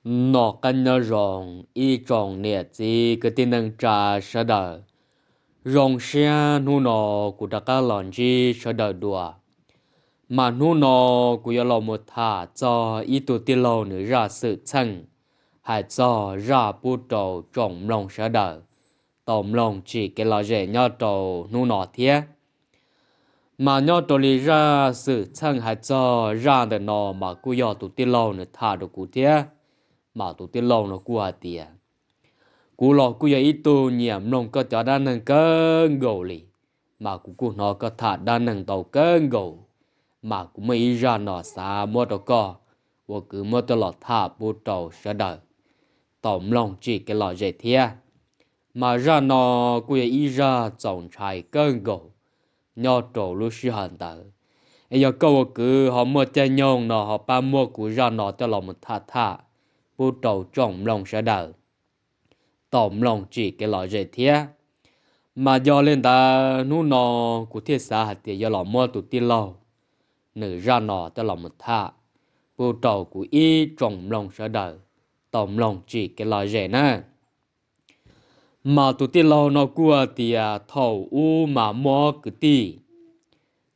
Noj qab nyob zoo ib tsoom niam txiv kwv tij neej tsa sawv daws. Zoo siab hnub no kuv rov qab los ntsib sawv daws dua. Mas hnub no kuv yuav los mus tham txog ib tug tij laug nws zaj xwm txheej, hais txog zaj pub rau tsoom mloog sawv daws tau mloog tsim kev lom zem nyob rau hnub no thiab. Mas nyob rau li zaj xwm txheej hais txog zaj ntawm no mas kuj yog tus tij laug nws tham rau kuv thiab. Mas tus tij laug no kuj hais tias, kuv los kuj yog ib tug nyiam mloog koj cov dab neeg kawg nkaus li, mas kuv kuj hnov koj tham dab neeg ntau kawg nkaus, mas kuv muaj ib zaj no xav muab rau koj, uas kuv muab coj los tham pub rau sawv daws tau mloog tsim kev lom zem thiab. Mas zaj no kuj yog ib zaj txaus ntshai kawg nkaus nyob rau lub sij hawm ntawd. Es yog koj ua kwv ho muaj caij nyoog no ho pab muab kuv zaj no coj los mus tham tham pub rau tsoom mloog sawv daws tau mloog tsim kev lom zem thiab. Mas yog li ntawd hnub no kuv thiaj xav hais tias yuav los muab tus tij laug nws zaj no coj los mus tham pub rau kuv ib tsoom mloog sawv daws tau mloog tsim kev lom zem na. Mas tus tij laug no kuj tias thaum ub mas muaj ob kwv tij,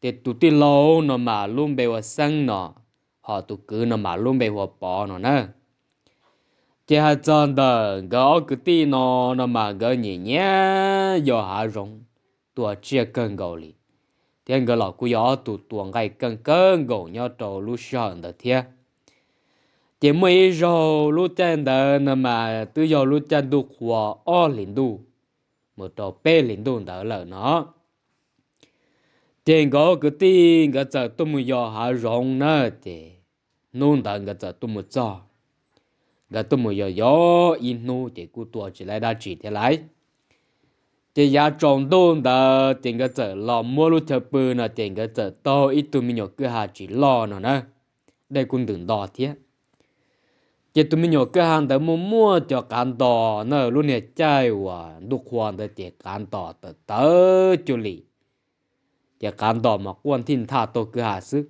ces tus tij laug no mas lub npe ua Xeeb no, ho tus kwv no mas lub npe ua Pov no na. Ces hais txog ntawm nkawd ob kwv tij no, no mas nkawd nyiam nyiam yos hav zoov, tua tsiaj kawg nkaus li, thiab nkawd los kuj yog ob tug tua nqaij keej kawg nkaus nyob rau lub sij hawm ntawd thiab. Ces muaj ib zaug lub caij ntawd no mas twb yog lub caij ntuj qhua ob hlis ntuj mus rau peb hlis ntuj ntawd lawm no. Ces nkawd ob kwv tij nkawd txawm tuaj mus yos hav zoov na, ces hnub ntawd nkawd txawm tuaj mus txog, nkawd tuaj mus yos yos ib hnub ces kuj tua tsis tau dab tsi thiab lauj. Ces yav tsaus ntuj ntawd ces nkawd txawm los muab lub chaw pw no ces nkawd txawm taug ib tug me nyuam kwj ha tsis loj no na, dej kuj ntws nto thiab. Ces tus me nyuam kwj ha ntawd muaj muaj cov qav ntos na, lub niag caij uas ntuj qhua ntawd ces qav ntos tawm tawv cuag li, ces qav ntos mas quaj nthij nthaj taug kwj ha xwb.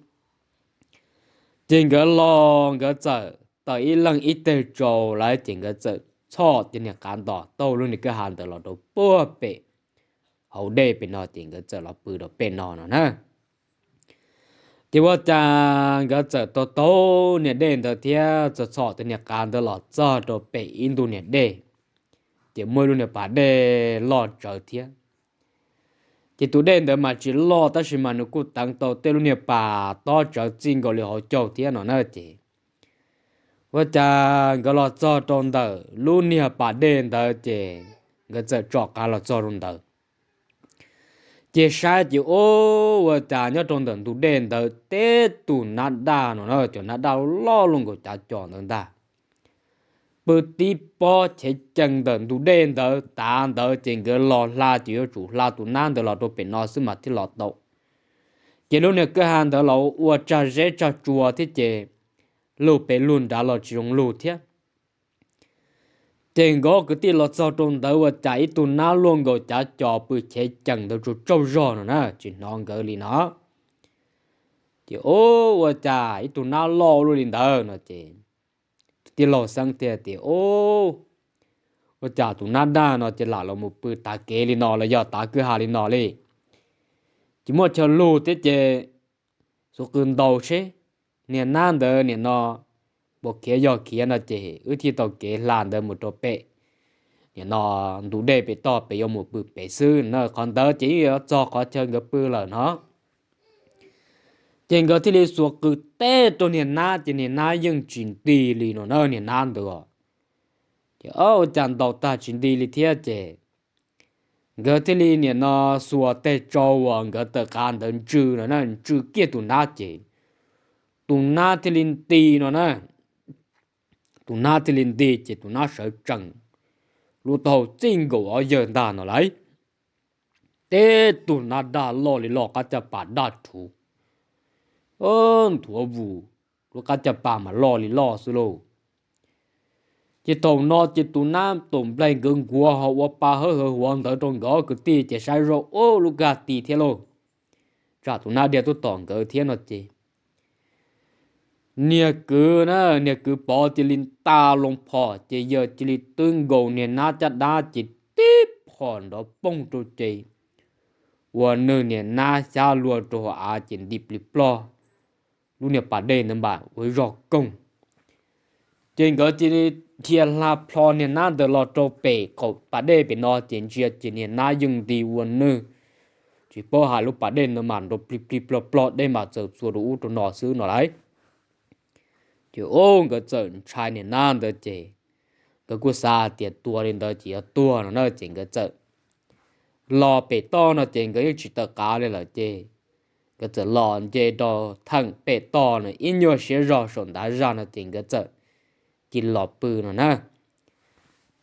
Ces nkawd los nkawd txawm tawm ib leeg ib teg tsau lawm ces nkawd txawm txhom cov niag qav ntos taug lub niag kwj ha ntawd los rau puag pem hauv dej pem no ces nkawd txawm los pw rau pem no no na. Ces ua cas nkawd txawm taug taug niag dej ntawd thiab txawm txhom cov niag qav ntawd los txog rau pem ib ntu niag dej, ces muaj ib lub niag pas dej loj tsawv thiab. Ces tus dej ntawd mas tsis loj tab sis mas nws kuj teev tau tej lub niag pas tob tsawv txij nkaus li hauv caug thiab no na ces ua cas nkawd los txog rau ntawm lub niag pas dej ntawd ces nkawd txawm tsom qav los txog rau ntawd. Ces saib ces ua cas nyob rau ntawm ntug dej ntawd teb tus nab daj no na, cov nab daj loj luaj nkaus cav cos ntawd ntag, pw tib pob chev cees ntawm ntug dej ntawd. Tav ntawd ces nkawd los hla ces yuav tsum hla tus nab ntawd los rau pem no xwb mas thiaj los tau. Ces lub niag kwj ha ntawd los ua tsag zeb tsag tsua thiab ces lug pem lug nrad los tsis zoo lug thiab. Ces nkawd ob kwv tij los txog rau ntawd ua cas ib tug nab luaj nkaus cav cos pw chev cees ntawd tsaug tsaug zog no na tsis hnov nkawd li no. Ces ua cas ib tug nab loj luaj li ntawd no ces tus tij laug Xeeb thiaj tias, Ua cas tus nab daj no ces lam los mus pw tav kev li no los yog tav kwj ha li no li, ces muaj chaw lug thiab ces xuv qw ntaus seb niag nab ntawd nim no puas khiav, yog khiav no ces wb thiaj tau kev hla ntawd mus rau pem nim no ntug dej pem toj pem yuav mus pw pem xwb na. Qhov ntawd ces yeej yuav txog qhov chaw nkawd pw lawm no. Ces nkawd thiaj li xuas qws teb rau niag nab ces niag nab yeej tsis nti li no na, niag nab ntawd. Ces ua cas ntaus tag tsis nti li thiab ces nkawd thiaj li nim no xuas tes tsau uas nkawd tawm qav ntawd ntsw no na, ntsw kiag tus nab ces tus nab thiaj li nti no na. Tus nab thiaj li nti ces tus nab sawv tsees, lub taub hau txij nkaus ob yawg ntag no lauj. Teb tug nab daj loj li loj qab caj pas daj rhuv, nthuav vus, lub qab caj pas mas loj li loj xwb lauj. Ces thaum no ces tus nab tum nplaig nkawd nkuav ho ua pa hawb hawv huav ntawd rau nkawd ob kwv tij ces saib zoj ub lub kwj ha ti thiab lauj, tsam tus nab dhia tuaj tom nkawd thiab no ces Niag kwv na, niag kwv Pov cia li nta loo phom ces yawg cia li twb nkaus niag nab caj dab ces tib phom nrov poog rau ces ua nws niag nab xyab luag rau hauv av ces nti plig plog. Lub niag pas dej ntawd mas ua zog koog. Ces nkawd cia li dhia hla plho niag nab ntawd los rau pem qaum pas dej pem no ces ntsia ces niag nab yeej nti ua nws, tsis paub hais lub pas dej ntawd mas nrov plig plig plog plog, dej mas txawm txua rau ub rau no xwb no lauj. Ces ub nkawd txawm ntshai niag nab ntawd ces nkawd kuj xav tias tua li ntawd ces yuav tuag no na ces nkawd txawm los pem toj no ces nkawd yeej tsis tawm qav li lawm ces nkawd txawm los nce rau theem pem toj no ib nyuag siab zog saum ntav zaj no ces nkawd txawm cia li los pw no na.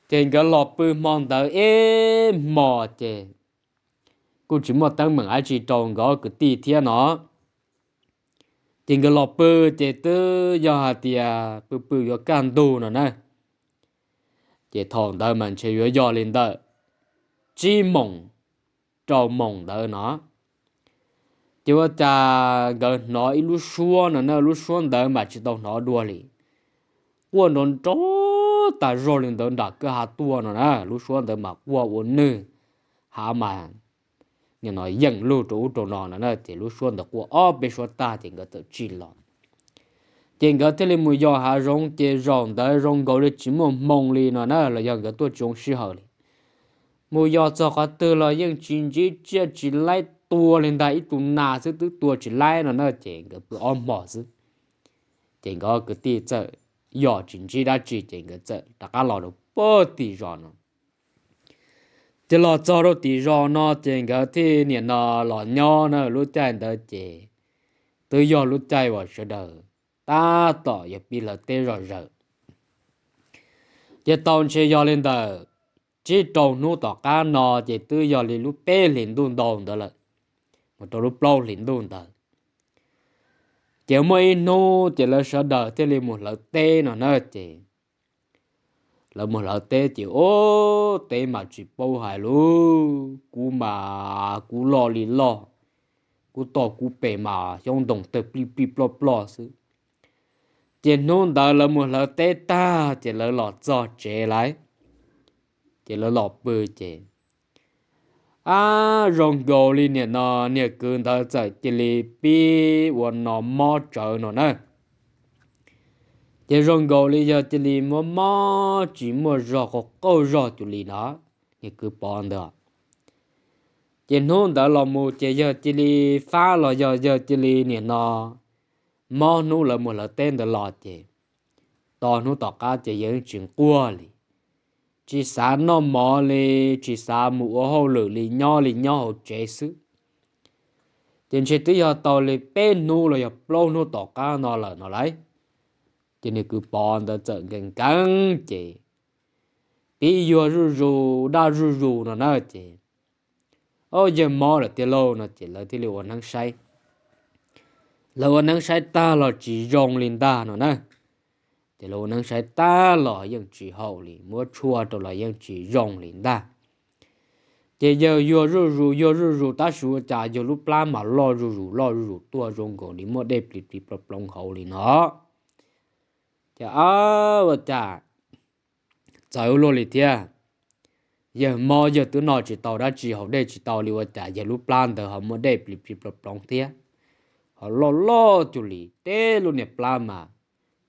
Ces nkawd los pw hmo ntawd ib hmos ces kuj tsis muaj teeb meem dab tsi rau nkawd ob kwv tij thiab no. Ces nkawd los pw ces twb yog hais tias pw pw yuav kaj ntug no na. Ces thaum ntawd mas ntshe yuav yog li ntawm tsib moos rau moos ntawd no. Ces ua cas nkawd hnov ib lub suab no na, lub suab ntawd mas tsis tau hnov dua li, quaj nrov nrov tas zog li ntawd nram kwj ha tuaj no na. Lub suab ntawd mas quaj ua nwj, hav mas yeej lug rau ub rau no no na. Ces lub suab ntawd quaj ob peb suab tag ces nkawd txawm tsim los. Ces nkawd thiaj li mus yos hav zoov ces zaum ntawd zoo nkaus li tsis muaj hmoo li no na, los yog nkawd tuaj tsis zoo sij hawm li. Mus yos txog qhov twg los yeej tsis ntsib tsiaj tsis laib, tua li ntag ib tug nas xwb twb tua tsis laib no na, ces nkawd pw ob hmos xwb. Ces nkawd kwv tij txawm yos tsis ntsib dab tsi ces nkawd txawm rov qab los rau puag tim zos no. Ces los txog rau tim zos no ces nkawd thiaj niam no los nyob na. Lub caij ntawd ces twb yog lub caij uas sawv daws tab tom yuav pib hlawv teb zom zaws. Ces tau ntshe yog li ntawm tsib rau hnub tom qab no ces twb yog li lub peb hlis ntuj ntau ntawd lawm, mus rau lub plaub hlis ntuj ntawd. Ces muaj ib hnub ces lawv sawv daws thiaj li mus hlawv teb no na. Ces lawv mus hlawv teb ces ub, teb mas tsis paub hais lub kub mas kub loj li loj, kub toj kub pes mas xyoob ntoo tawg plij plij ploj ploj xwb. Ces hnub ntawd lawv mus hlawv teb tag ces lawv los txog tsev lawm. Ces lawv los pw ces, ab, zoo nkaus li niam no, niag kwv ntawd txawm cia li pib ua no mob tsawv no na. Ces zoo nkaus li yog cia li muab mob tsis muaj zog, qaug qaug zog cuag li no, niag kwv Pov ntawd. Ces hnub ntawd los mus ces yawg cia li fab los yog yawg cia li niam no mob hnub lawv mus hlawv teb ntawd los ces, tau hnub tom qab ces yawg yeej tsis nquag li, tsis xav noj mov li, tsis xav mus ua hauj lwm li, nyob li nyob hauv tsev xwb. Ces ntshe twb yog tau li peb hnub los yog plaub hnub tom qab no lawm no lauj. Ces niag kwv Pov ntawd txawm nkees nkees ces pib yuag zuj zus daj zuj zus no na ces, o, yawg mob lawm tiag lauj no ces lawv thiaj li ua neeb saib. Lawv ua neeb saib tag los tsis zoo li ntag no na. Ces lawv ua neeb saib tag los yeej tsis haum li, muab tshuaj rau los yeej tsis zoo li ntag. Ces yawg yuag zuj zus yuag zuj zus tab sis ua cas yawg lub plab mas loj zuj zus loj zuj zus tuaj zoo nkaus li muaj dej plis plis ploov ploov hauv li no. Ces, a, ua cas txawv ua luaj li thiab. Yawg mob yawg twb noj tsis tau dab tsi haus dej tsis tau li ua cas yawg lub plab ntawd ho muaj dej plis plis ploov ploov thiab, ho loj loj cuag li, tej lub niag plab mas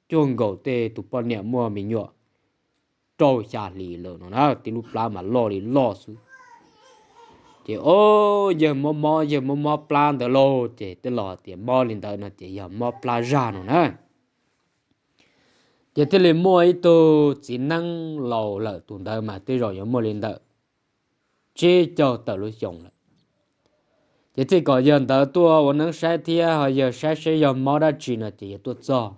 cuag nkaus tej tus poj niam muaj me nyuam rau xya hlis lawm no na, tej lub plab mas loj li loj xwb. Ces, o, yawg mob mob yawg mob mob plab ntawd lauj, ces tej los tias mob li ntawd no ces yog mob plab zaj no na. Ces thiaj li muaj ib tug txiv neeb laus lawm, tus ntawd mas tej zaum yuav muaj li ntawm tsib caug tawm lub xyoo lawm. Ces thiaj kom yawg ntawd tuaj ua neeb saib thiab ho yawg saib seb yog mob dab tsi no ces yawg tuaj txog,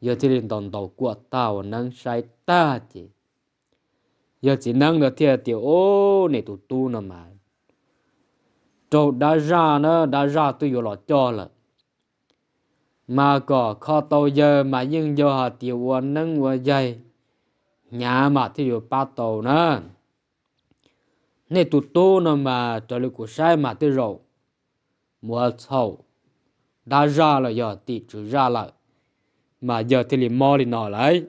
yawg thiaj li ntaus ntaus kuaj tag ua neeb saib tag ces yawg txiv neeb ntawd thiaj tias, Ub, nej tus tub no mas raug dab zaj na, dab zaj twb yuav los coj lawm. Mas kom kho tau yawg mas yeej yog hais tias ua neeb ua yaig hnyav mas thiaj yuav pab tau na. Nej tus tub no mas raws li kuv saib mas tej zaum mus txhaum dab zaj los yog tim tswv zaj lawm. mas yawg thiaj li mob li no lawm.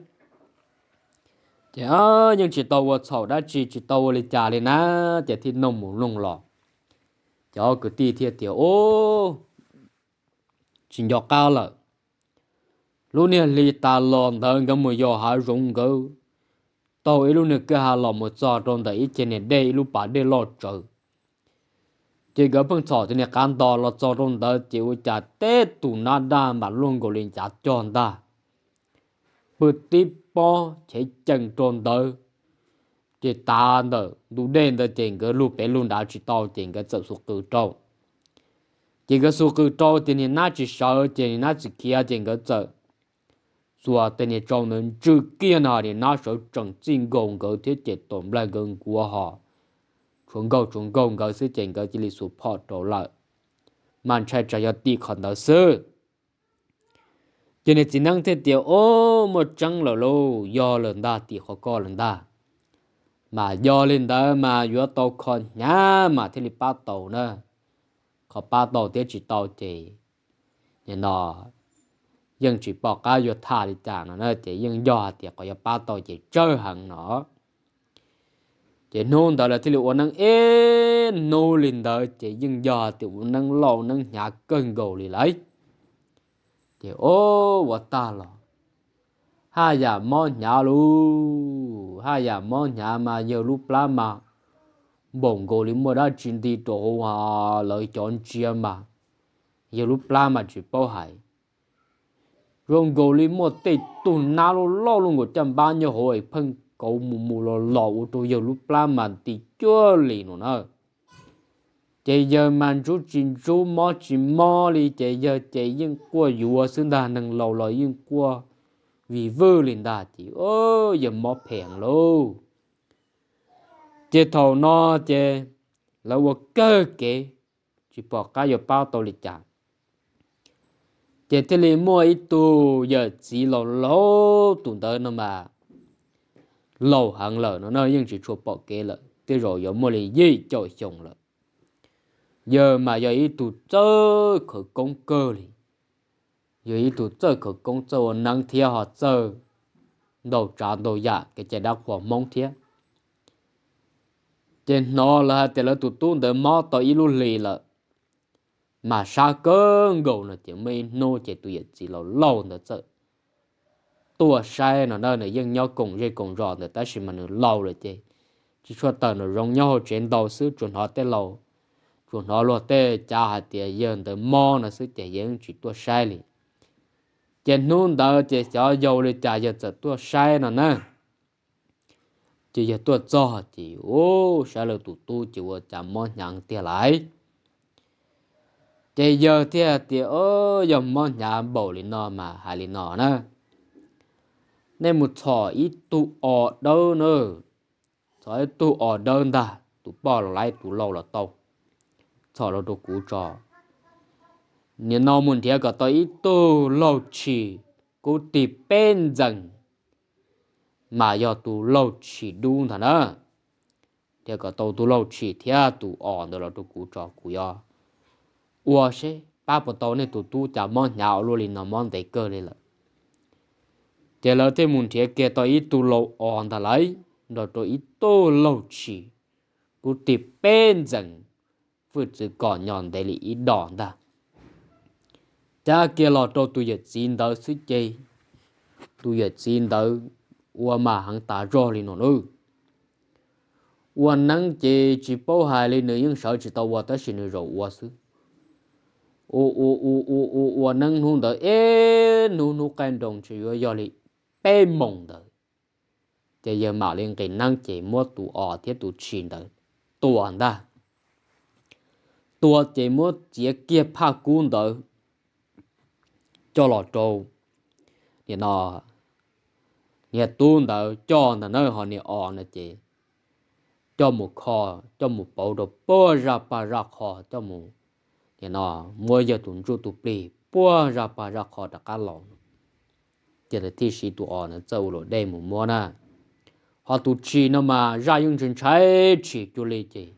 Ces yeej tsis tau ua txhaum dab tsi, tsis tau ua li cas li na, ces thiaj noog mus noog los. Ces ob kwv tij thiaj tias, Ub, tsis nco qab lawm. Lub niag hli tas los ntawd nkawd mus yos hav zoov, nkawd taug ib lub niag kwj ha los mus txog rau ntawm ib ceg niag dej, ib lub pas dej loj tsawv. Ces nkawd pheej txhom tus niag qav ntos los txog rau ntawd ces ua cas teb tus nab daj mas luaj nkaus li ncav cog ntag, pw tib pob chev cees rau ntawd. Ces tav ntawm ntug dej ntawd ces nkawd lug pem lug nrad tsis tau ces nkawd txawm xuas qws rau. Ces nkawd xuas qws rau ces niag nab tsis sawv, ces niag nab tsis khiav, ces nkawd txawm xuas tej niag tsau ntawd ntswj kiag no, niag nab sawv tsees txij nkaus nkawd thiab ces tus nplaig nkawd nkuav ho tshuav nkaug tshuav nkaug nkawd xwb ces nkawd cia li xuas phom rau lawm. Mas ntshai tsam yog tim qhov ntawd xwb. Ces niag txiv neeb thiaj tias, Ub, muaj tseeb lawm lauj, yog lawm ntag, tim qhov koj lawm ntag. Mas yog li ntawd mas yuav tau kho hnyav mas thiaj li pab tau na. Qhov pab tau thiab tsis tau ces nim no yeej tsis pom qab yuav tham li cas no na, ces yeej yog hais tias qhov yuav pab tau ces tsawg heev no. Ces hnub ntawd lawv thiaj li ua neeb ib hnub li ntawd ces yeej yog hais tias ua neeb lauj neeb hnyav kawg nkaus li lawm. Ces ub, ua tag los haj yam mob hnyav lauj, haj yam mob hnyav mas yawg lub plab mas npaum nkaus li muaj dab tsi nti rau hauv lawv cov ntsiav mas yawg lub plab mas tsis paub hais, zoo nkaus li muaj tej tug nab loj loj luaj nkaus caj npab nyob hauv es pheej kauv mus mus los los ua rau yawg lub plab mas nti cuag li no na. Ces yawg mas ntsub tsis ntsub mob tsis mob li ces yawg ces yeej quaj yuav xwb ntag, neeg laus los yeej quaj vim vwj li ntag ces yawg mob phem heev lauj. Ces thaum no ces lawv ua kawg kev tsis pom qab yuav pab tau li cas. Ces thiaj li muaj ib tug yawm txiv laus laus, tus ntawd no mas laus heev lawm no na, yeej tsis tshua pom kev lawm, tej zaum yuav muaj li yim caum xyoo lawm. Yawg mas yog ib tug txawj khawv koob kawg li, yog ib tug txawj khawv koob txawj ua neeb thiab ho txawj ntau tsav ntau yam kev cai dab qhuas Hmoob thiab. Ces hnov lawv hais tias lawv tus tub ntawd mob tau ib lub hlis lawm, mas sab kawg nkaus no ces muaj ib hnub ces tus yawm txiv laus laus ntawd txawm tuaj saib no na, nws yeej nyob koom zej koom zos ntawd tab sis mas nws laus lawm ces tsis tshua tawm nraum zoov, nyob hauv tsev ntau xwb, tsuas hnov tej laus, tsuas hnov luag tej cav hais tias yawg ntawd mob no xwb ces yeej tsis tuaj saib li. Ces hnub ntawd ces xyov yog ua li cas yawg txawm tuaj saib no na. Ces yawg tuaj txog ces ub, saib lawv tus tub ces ua cas mob hnyav tiag lauj. Ces yawg thiaj tias, Yog mob hnyav npaum li no mas hais li no na, nej mus txhom ib tug os dawb na, txhom ib tug os dawb ntag, tus poj los laib tus laus los tau, txhom los rau kuv tso. Nim no mus nrhiav kom tau ib tug laug tshis kub tig peb ntxees, mas yog tus laug tshis dub ntag na. Nrhiav kom tau tus laug tshis thiab tus os ntawd los rau kuv tso, kuv yuav ua seb pab puas tau nej tus tub cas mob hnyav ua luaj li no, mob ntev kawg li lawm. Ces lawv thiaj mus nrhiav kiag tau ib tug laug os ntag lauj, nrog rau ib tug laug tshis kub tig peb ntxees, hwj txwv kom nyo ntev li ib dos ntag. Cab kiag los rau tus yawm txiv ntawd xwb ces tus yawm txiv ntawd ua mas heev tas zog li no na. Ua neeb ces tsis paub hais li, nws yeej sawv tsis tau ua tab sis nws zaum ua xwb. Ua ua ua ua ua ua neeb hnub ntawd ib hnub, hnub qaij nroos ntshe yuav yog li peb moos ntawd, ces yawg mam li nqis neeb ces muab tus os thiab tus tshis ntawd tua ntag. Tua ces muab txiav kiag phaj kub ntawd coj los rau nim no niag tub ntawd coj ntag na, ho niag os no ces coj mus kho, coj mus pauv rau puag zaj paj zaj qho, coj mus nim no muab yawg tus ntsuj tus plig puag zaj paj zaj qho rov qab los. Ces lawv thiaj siv tus os ntawd txawj ua luam dej mus muab na. Ho tus tshis no mas zaj yeej ntshai ntshai tshis cuag li ces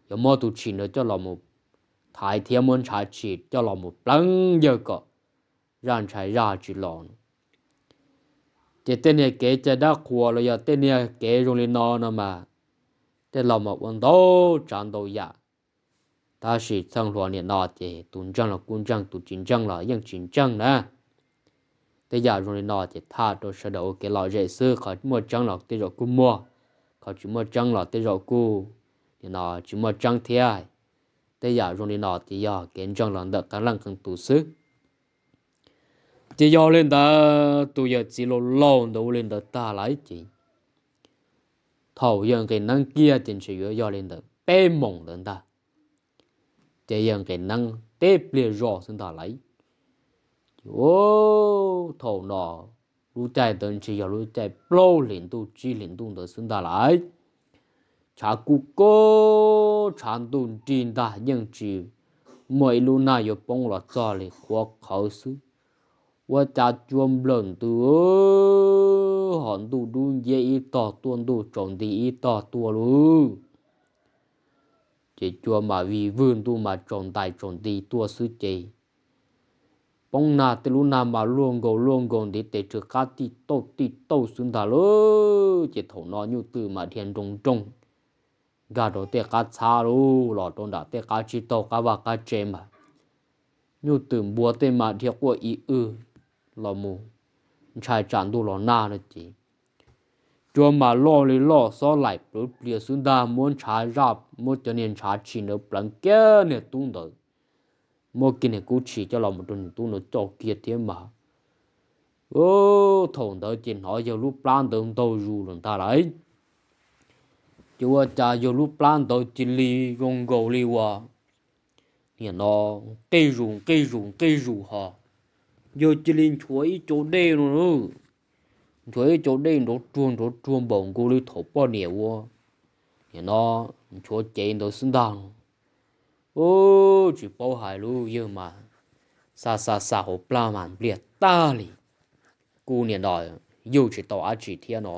yuav muab tus tshis ntawd coj los mus thaiv thiab muab ntshav tshis coj los mus pleev yawg kom zaj ntshai zaj tsis los. Ces tej niag kev cai dab qhuas los yog tej niag kev zoo li no no mas, tej laus mas ua ntau tsav ntau yam. Tab sis txheej hluas nim no ces tus ntseeg los kuj ntseeg, tus tsis ntseeg los yeej tsis ntseeg na. Tej yam zoo li no ces tham rau sawv daws ua kev lom zem xwb, qhov muaj tseeb los tej zaum kuj muaj, qhov tsis muaj tseeb los tej zaum kuj, nim no tsis muaj tseeb thiab. Tej yam zoo li no ces yog kev ntseeg los ntawm qee leej qee tus xwb. Ces yog li ntawd tus yawm txiv laus laus ntawd ua li ntawd tag lawm ces thaum yawg nqis neeb kiag ces ntshe yuav yog li ntawm peb moos ntawd ntag. Ces yawg nqis neeb teb pliag zog xwb ntag lawm. Ces thaum no lub caij ntawd ntshe yog lub caij plaub hlis ntuj tsib hlis ntuj ntawd xwb ntag lawm. Tshav kuj kub, tshav ntuj nrig ntag, yeej tsis muaj ib lub nag yuav poob los txog li, qhuav qhawv xwb. Ua cas cua nplawm ntws, hos ntuj dub nciab ib tog tuaj, ntuj tsaus nti ib tog tuaj lauj. Ces cua mas vij vwg, ntuj mas tsaus ntais tsaus nti tuaj xwb ces poob nag, tej lub nag mas luaj nkaus luaj nkaus ntiv tes rhwv qab tij tauj tij tauj xwb ntag lauj. Ces thaum no nyuj twm mas dhia nroo nrooj nkag rau tej qab txhab lauj, los rau nram tej qab tsib taug qab vaj qab tse mas nyuj twm npua tej mas dhia quaj ib w los mus ntshai tsam ntuj los nag no ces cua mas loj li loj, xob laim plawv plias xwb ntag, muab ntshav zaj, muab cov niag ntshav tshis ntawd plawv kiag niag tub ntawd, muab kiag niag kub tshis coj los mus rau niag tub ntawd coj kiag thiab mas. Thaum ntawd ces hnov yawg lub plab ntawd ntaug zus lawm ntag lauj. Ces ua cas yawg lub plab ntawd cia li zoo nkaus li uas nim no nqij zus nqij zus nqij zus hos, yawg cia li nchuav ib co dej no, nchuav ib co dej nrov ruag nrov ruag npaum nkaus li thaum poj niam ua nim no nchuav cev ntawd xwb ntag. Ub, tsis paub hais lub yawg mas xa xa xa hauv plag mas npliag tag li, kuj nim no yug tsis tau dab tsi thiab no.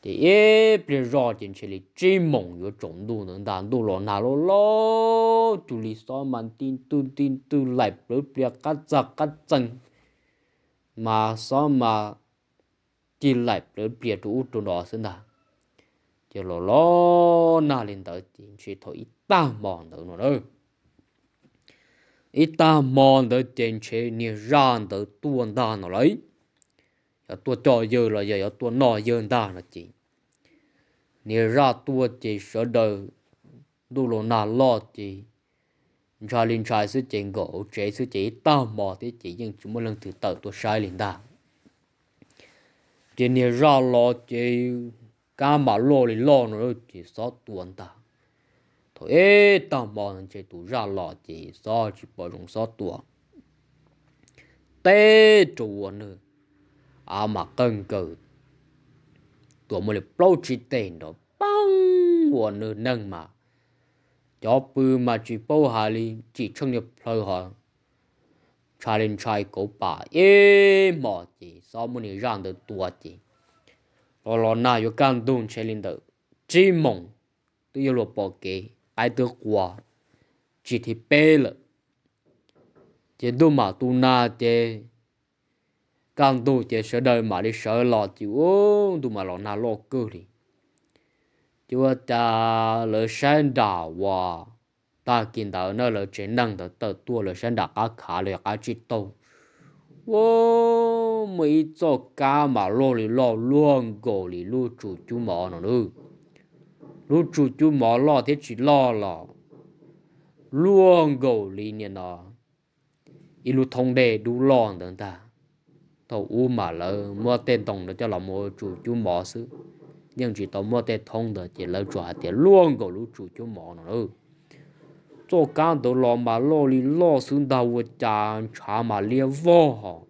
Ces ib pliag zoj ces ntshe li tsib moos yuav tsaus ntuj ntawd ntag, ntuj los nag loj loj cuag li, xob mas nti ntwg nti ntwg laim plawv plias qab txag qab txeeg, mas xob mas tig laim plawv plias rau ub rau no xwb ntag. Ces los los nag li ntawd ces ntshe thaum ib tag hmo ntawd no na, ib tag hmo ntawd ces ntshe niag zaj ntawd tuaj ntag no lauj. Yog tuaj coj yawg los yog yuav tuaj noj yawg ntag no ces niag zaj tuaj ces sawv daws, ntuj los nag loj ces ntshai li ntshai xwb ces nkaum hauv tsev xwb ces ib tag hmo thiab ces yeej tsis muaj leej twg tawm tuaj saib li ntag. Ces niag zaj los ces kab mam loj li loj no ces xob tua ntag. Thaum ib tag hmo ntshe tus zaj los ces xob tsis pom zoo xob tua teb rau ua nws, a mas qawj nkaws, tua muaj li plaub tsib teg nrov poob ua nws neeg mas cov pw mas tsis paub hais li, tsim tsheej niag plhaw hos ntshai li ntshai kauv pam ib hmos ces xob muab niag zaj ntawd tua ces los los nag yuav kaj ntug ntshe li ntawm tsib moos twb yuav luag pom kev, qaib twb qua tsis thib peb lawm. Ces ntuj mam tu nag ces kaj ntug ces sawv daws mam li sawv los ces ub ntuj mam los nag loj kawg li. Ces ua cas lawv saib nram uas tag kis ntawd na, lawv tsev neeg ntawd tawm tuaj lawv saib nram qab khav los yog qab tsib taug, ua muaj ib txoj kab mas loj li loj luaj nkaus li lub tsu cub mov no na. Lub tsu cub mov loj thiab tsis loj los luaj nkaus li nim no ib lub thoob dej dub loj ntawd ntag. Thaum ub mas lawv muab tej ntoo ntawd coj los mus ua tsu cub mov xwb, yeej tsis tau muaj tej thoob ntawd ces lawv tsuas hais tias luaj nkaus lub tsu cub mov no na. Txoj kab ntawd los mas loj li loj xwb ntag ua cas ntshav mas liab vog hos.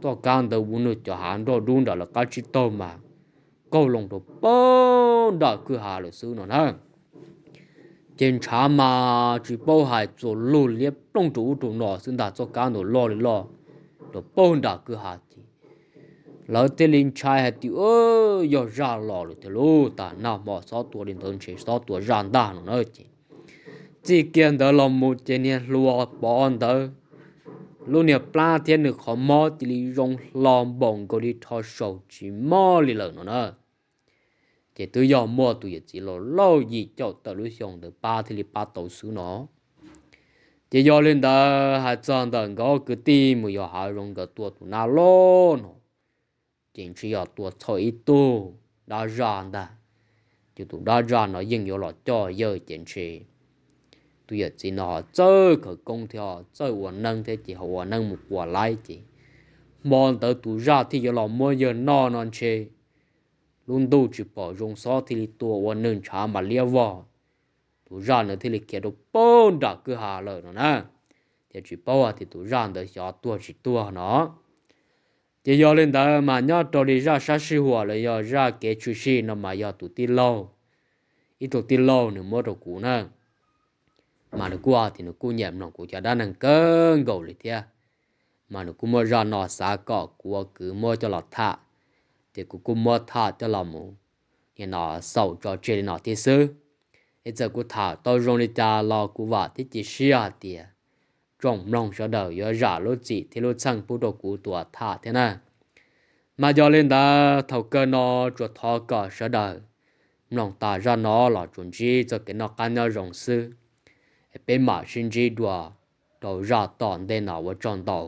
Txoj kab ntawd ua nws cov hav nroj dub nram lawv qab tsib taug mas qaug loo rau poob nram kwj ha lawm xwb no na. Ces ntshav mas tsis paub hais txuas lug liab plooj rau ub rau no xwb ntag, txoj kab ntawd loj li loj rau poob nram kwj ha ces lawv thiaj li ntshai hais tias yog zaj los lawm tiag lauj, tag nag hmo xob tua li ntawd ntshe xob tua zaj ntag no na ces txij kiag ntawd los mus ces niag hluas Pov ntawd lub niag plab thiab nws qhov mob cia li zoo hlo npaum nkaus li rho saus tsis mob li lawm no na. Ces twb yog muaj tus yawm txiv laus laus yim caum tawm lub xyoo ntawd pab thiaj li pab tau xwb no. Ces yog li ntawd hais txog ntawm nkawd kwv tij mus yos hav zoov nkawd tua tus nab loj no, ces ntshe yog tua txhaum ib tug dab zaj ntag. Ces tus dab zaj no yeej yuav los coj yawg ces ntshe tus yawm txiv no ho txawj khawv koob thiab txawj ua neeb thiab ces ho ua neeb mus quas laib ces hmo ntawd tus zaj thiaj yuav los muab yawg noj no ntshe lub ntuj tsis pom zoo xob thiaj li tua ua nws ntshav mas liab vog. Tus zaj ntawd thiaj li khiav rau pem nram kwj ha lawm no na. Ces tsis paub hais tias tus zaj ntawd xyov tuag tsis tuag no. Ces yog li ntawd mas nyob rau li zaj sab sij huam los yog zaj kev tshwm sim no mas yog tus tij laug, ib tug tij laug nws muab rau kuv na. Mas nws kuj hais tias nws kuj nyiam mloog kuv cov dab neeg kawg nkaus li thiab. Mas nws kuj muab zaj no xav kom kuv ua kwv muab coj los tham, ces kuv kuj muab tham coj los mus nim no xaus tso tseg li no thiab xwb. Es txawm kuv tham tau zoo li cas los kuv vam thiab cia siab hais tias tsoom mloog sawv daws yuav zam lub txim thiab lub txheej pub rau kuv tus tham thiab na. Mas yog li ntawd thaum kawg no tsuas thov kom sawv daws mloog tas zaj no los tsuas ntsib txoj kev noj qab nyob zoo xwb. Peb mam sib ntsib dua rau zaj tom ntej no ua tsaug ntau.